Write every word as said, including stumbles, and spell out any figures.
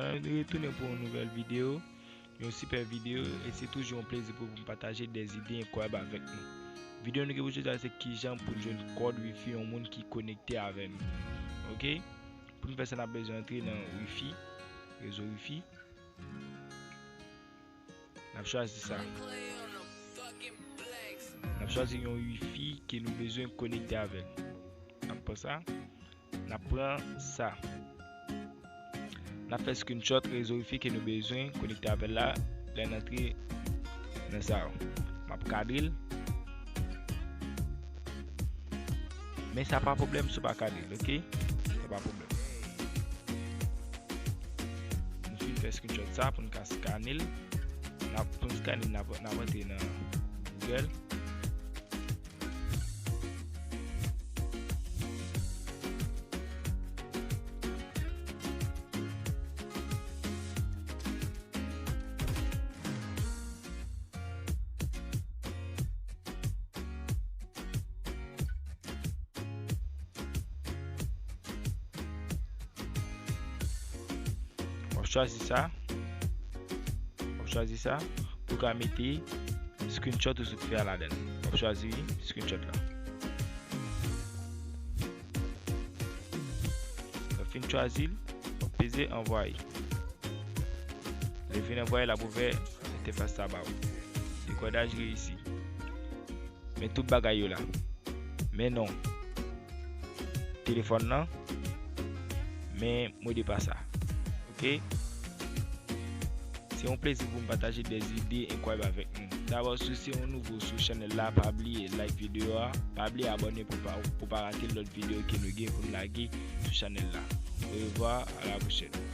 Mwen retounen pou yon nouvèl videyo, yon sipè videyo, e se toujou yon plezi pou m pataje de zide enkwayab avèk nou. Videyo nou gen pou jodi a se kijan pou n jwenn kòd wifi yon moun ki konekte avè nou. Oke? Pou n fè sa, n ap bezwen antre nan wifi, rezo wifi. N ap chwazi sa. N ap chwazi yon wifi ke nou bezwen konekte avè l. N ap pran sa. N ap pran sa. N ap fè screenshot rezo wifi ke nou bezwen konekte avè l la lè n antre nan sa yo. M ap kadre l. Men sa pa pwoblèm si w pa kadre l, oke? Sa pa pwoblèm. Nou fin fè screenshot sa pou n ka skane l. N ap, pou n skane l, n ap, n ap antre nan Google. W ap chwazi sa. W ap chwazi sa pou w ka mete screenshot ou sot fè a ladan l. W ap chwazi screenshot la. Lè w fin chwazi l, w ap peze anvwaye. Lè l fin anvwaye, l ap ouvè entèfas sa ba ou. Dekòdaj reyisi. Men tout bagay yo la. Men non telefòn nan. Men modepasa. Oke? Se yon plezi pou m pataje de zide enkwayab avèk nou. Dabò, si w se yon nouvo sou chanèl la, pa bliye like videyo a, pa bliye abòne pou pa, pou pa rate lòt videyo ke nou gen pou n lage sou chanèl la. Orevwa, a la pwochèn.